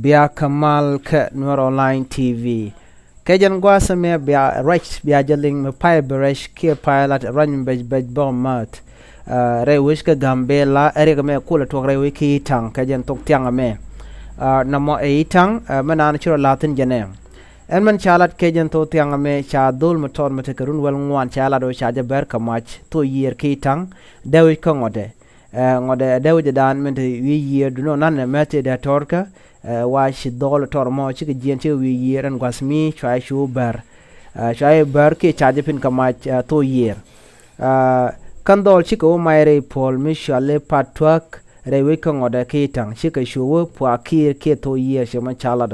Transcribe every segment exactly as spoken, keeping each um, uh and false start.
Bia kä mal kä Nuer Online T V. Kɛ jɛn gua̱a̱th ɛmɛ bia ruac bia jɛ liŋ mi pay bi rɛc kiɛ pay lat ruac mi bɛc bɛc bä mäth. Rɛy wec kä Gambela ɛ riɛk ɛmɛ kulɛ tuɔk rɛy wec kä Itaŋ kɛ jɛn thok thiaŋ ɛmɛ. Nɔmɔ ɛ Itaŋ mɛ naan ci rɔ la̱thi̱n jɛn ɛ. Ɛn mɛn ca lat kɛ jɛn thok thiaŋ ɛmɛ ca dhol mi tɔt mi tekɛ run wäl ŋuan ca lat ɣöö ca jɛ bɛr kɛ mac thok yiëër kä Itaŋ dee wec kä ŋɔtdɛ. Ŋɔtdɛ dee wec ɛ daan min te wi̱i̱ yiëër duno nanɛ mɛ tëë dee tɔɔrkä. Wa ci dhɔl tɔr mɔ cikɛ jiɛn cikɛ wi̱i̱ yiëër ɛn gua̱th mi cua cu bär. Cua bär kiɛ ca jɛ pin kɛ mac thok yiëër. Kän dhɔl cikɛ wä mac rɛy puɔl mi cuali pat tuäk rɛy wec kä ŋɔtdɛ ki taŋ cikɛ cu wä puak kiɛɛr kiɛ thok yiëër ci mɛ ca lat.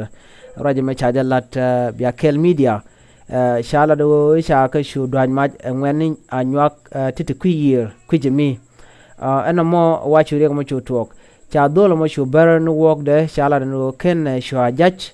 Ruac mɛ ca jɛ lat bia kɛl midia. Ca lat wä ca kä cu dua̱c mac ɛ ŋuɛ̈tni a nyuak ti̱ti̱ kui̱ yiëër kui̱c mi. Ɛn ɛmɔ wa cu riɛk mɔ cu tuɔɔk ca dhol ɛmɔ cu bär ni wuɔkdɛ ca lat ni ɣöö ken cua jac.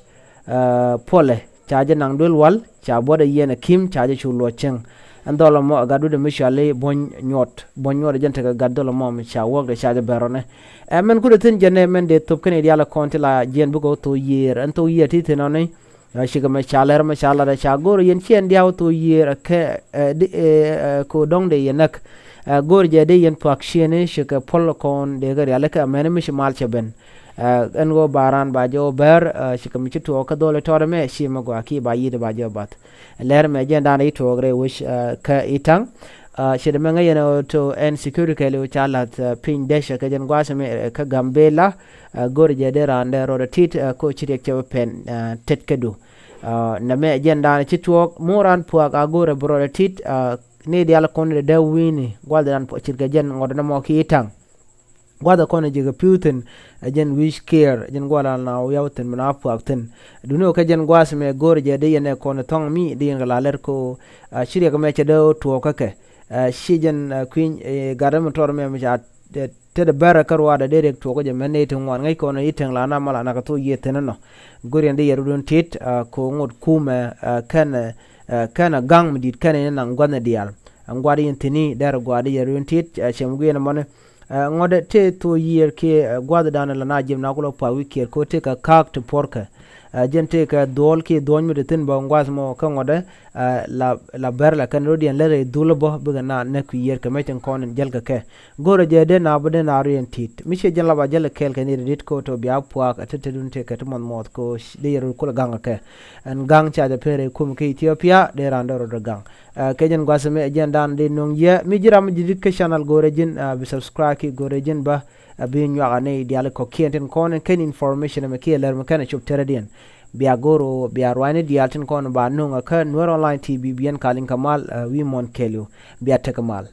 Puɔlɛ ca jɛ naŋ duel wal ca buɔt ɛ yiɛn ɛ kim ca jɛ cu luɔc cieŋ. Ɛn dhol ɛmɔ ɛ gat duut ɛmɛ cuali buɔ̱ny nyuɔt buɔ̱ny nyuɔt ɛ jɛn tekɛ gat dhol ɛmɔ mi ca wuɔkdɛ ca jɛ bär ɔnɛ. Ɛ mɛn kut ɛ thi̱n jɛn ɛ mɛn dee thop kɛn i̱ diaal ɛ kɔn ti la jiɛn bikɛ wä thok yiëër ɛn thok yiëër ti thi̱n ɔni. Cikɛ mɛ ca lɛr mɛ ca lat ɛ ca go̱o̱r yɛn ciɛn diaw thok yiëër ɛ kɛ ko dɔ̱ŋ dee yɛn näk. Go̱o̱r jɛ dee yɛn puak ciëni cikɛ puɔl kɔn dee kɛ riali kɛ mɛni mi ci mal cɛ ben. Ɛn ɣöö ba raan ba jɛ ɣöö bɛr cikɛ mi ci tuɔɔk kä dholi tɔɔt ɛmɛ ci mɛ gɔaa ki ba yi̱t ba jɛ ɣöö bath. Lɛr mɛ jɛn daanɛ i̱ tuɔɔk rɛy wec kä Itaŋ. Ce̱t ɛmɛ ŋäc yɛn ɣöö to ɛn security kɛɛliw ca la̱th piny dɛcɛ kɛ jɛn gua̱a̱th ɛmɛ kä Gambela. Go̱o̱r jɛ dee raan dee rɔɔdɛ tit ko ci riɛk cɛ bä pɛn tet kädu. Nɛmɛ jɛn daanɛ ci tuɔɔk mo̱o̱r raan puaak a go̱o̱rɛ bi rɔɔdɛ tit. Ni diaal kɔn dee dee wi̱i̱ni gua̱th dan puɔ̱c ce̱tkɛ jɛn ŋɔt nɛmɔ ki Itaŋ. Gua̱th ɛ kɔn ɛ ji̱ kɛ pi̱w thi̱n ɛ jɛn wi̱i̱c kiɛɛr ɛ jɛn gua̱th la na wi̱i̱ yaw thi̱n mi na puaak thi̱n. Duni ɔ kɛ jɛn gua̱a̱th mɛ go̱o̱r jɛ dee yɛn ɛ kɔn ɛ thɔ̱ŋ mi dee yɛn kɛ la lɛr ko. Ci riɛk mɛ cɛ dee tuɔɔk kä kɛ. Ci jɛn kui̱ny gat ɛmɛ tɔr mɛ mi ca tetdɛ bɛrɛ kä ruaadɛ dee riɛk tuɔɔk jɛ mɛn nɛy ti ŋuan ŋäc kɔn i̱ teŋ la na mal anakɛ thok yiëë thi̱n ɛnɔ. Go̱r yɛn dee yɛ rut in tit ko ŋot kumɛ kɛnɛ kɛnɛ gaŋ mi di̱t kɛnɛ in naŋ gua̱thni diaal. Ɛn gua̱a̱r in thi̱ni dɛr gua̱a̱r dee yɛ rut in tit cɛ mi guiɛn ɛmɔni. Ŋɔ̱dɛ tëë thok yiëër kiɛ gua̱thdan la na jiɛm na kulɔ pua̱a̱k wi̱i̱ kiɛɛr ko tëë kɛ ka̱a̱k ti puɔ̱rkɛ. Jɛn tëë kɛ dhuɔ̱ɔ̱l kiɛ dhuɔ̱ɔ̱ny mi ti thi̱n bä gua̱th mɔ kä ŋɔ̱dɛ. La bɛr la kɛn rot yɛn lät rɛy dhul bä bikɛ na näk kui̱ yiëër kɛ mɛ cin kɔn in jäl kɛ kɛ. Go̱rɛ jɛ dee na bä dee na rot yɛn ti̱t mi ciɛ jɛn la ba jäl kɛɛl kɛ ni ri dit ko to bia pua̱a̱k ɛ ti tetdun tëë kɛ ti muɔth muɔth ko dee yɛ rot kulɛ gaŋ kɛ kɛ. Ɛn gaŋ ca jɛ pen rɛy kum kä Ethiopia dee raan dee rot gaŋ. Kɛ jɛn gua̱th mɛ jɛn dan dee no̱ŋ yɛ mi ji̱ ram mi ji̱ dit kä channel go̱rɛ ji̱n bi subscribe ki go̱rɛ ji̱n bä. Bi nyuak ani diaal kɔ̱kiɛn tin kɔn in kɛn information ɛmɛ kiɛ lɛr mi kɛn a cop tɛrɛ diɛn. Bia go̱r ɣöö bia ruacni diaal tin kɔn ba nuŋ a kä Nuer Online T V bi yɛn kal in kɛ mal wi̱i̱ muɔ̱n kɛɛliw. Bia tekɛ mal.